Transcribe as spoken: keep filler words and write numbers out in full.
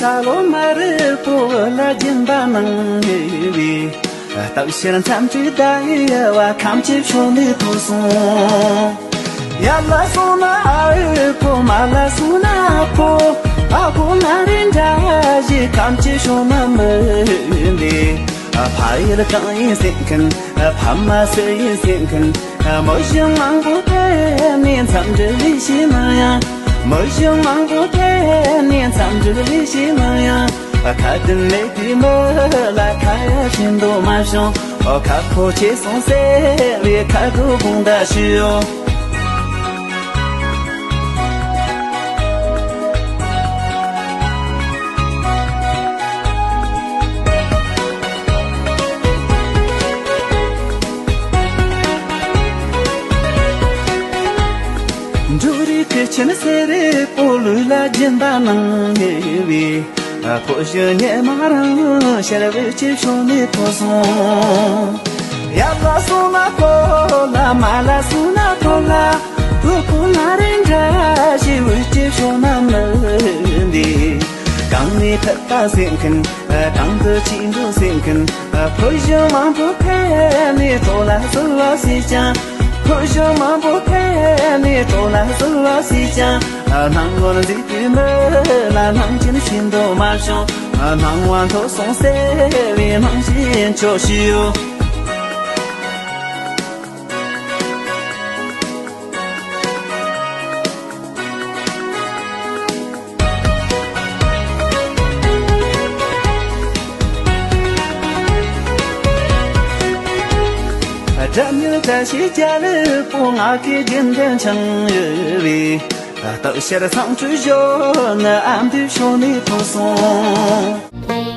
ད་ལོ་མ་རི་པོ་ལ་སྦྱིན་པ་གནང་བའི། སྟག་ཤར་མཚམས་སྤྲིན་ཟླ་ཡི་བ་ཁམས་ཀྱི་ཕྱོགས་ནས་ཐོན་སོང་། ཡར་ལ་སོང་ན་ཨ་ཨོ་ཕོ། མར་ལ་སོང་ན་ཨ་ཕོ། ཨ་ཕོ་ན་རེ་འདྲ་ཞིག་ཁམས་ཀྱི་ཕྱོགས་ན་མི་འདི། ཕ་ཡུལ་གང་ཡིན་སེམས་མཁན། ཕ་མ་སུ་ཡིན་སེམས་མཁན། མི་གཞི་མང་པོ་ཕེབས་ནས་འཚམས་འདྲི་ལས་ཤེས་མི་ཡང་། མི་གཞི་མང་པོ་ཕེབས་ནས་འཚམས་འདྲི་ལས་ཤེས་མི་ཡང་། ཁ་དན་མེད་པའི་མི་ལ་ཁ་ཡ་ཤིན་ཏུ་མ་བྱུང་། ཁ་ཁོ་ཆེ་སོང་ཟེར་བའི་ཁ་དོག་དགོངས་དག་ཞུ། འབྲུ་རིགས་ཀྱི་ཆེན་སེ་རེ་པོ་ལུས་ལ་སྦྱིན་པ་གནང་ངེས་བའི། ཕོ་གཞོན་ཉེ་མ་རང་ཤར་བའི་ཆེ་ཕྱོགས་ནས་ཐོན་སོང་། ཡར་ལ་སོང་ན་ཁོ་ལ། མར་ལ་སོང་ན་ཁོ་ལ། དུ་ཁོ་ལ་རེ་འདྲ་ཞིག་བུ་ཆེ་ཕྱོགས་ན་མི་འདི། གང་ནས་ཐར་པ་སེམས་མཁན། གང་དུ་ཅི་འགྲོ་སེམས་མཁན། ཕོ་གཞོན་མང་པོ་ཕེབས་ནས་གྲོགས་ལ་གསོལ་བ་སྲིད་ཀྱང་། ཕོ་གཞོན་མང་པོ་ཕེབས་ནས་གྲོགས་ལ་གསོལ་བ་སྲིད་ཀྱང་། སྣང་ངོར་མཛེས་པའི་མི་ལ་སྣང་ཆེན་ཤིན་ཏུ་མ་བྱུང་། སྣང་བ་མཐོ་སོང་ཟེར་བའི་སྣང་ཞེན་ཆོག་ཤིའོ། སྒྲ་མྱུར་བཀྲ་ཤིས་རྒྱལ་པོ་ང་གི་རྒྱུན་ལྡན་ཆང་ཡོད་བས། སྟག་ཤར་ཚང་ཁྲུས་ཞོ་ནི་ཨ་མདོའི་ཕྱོགས་ནས་ཐོན་སོང་།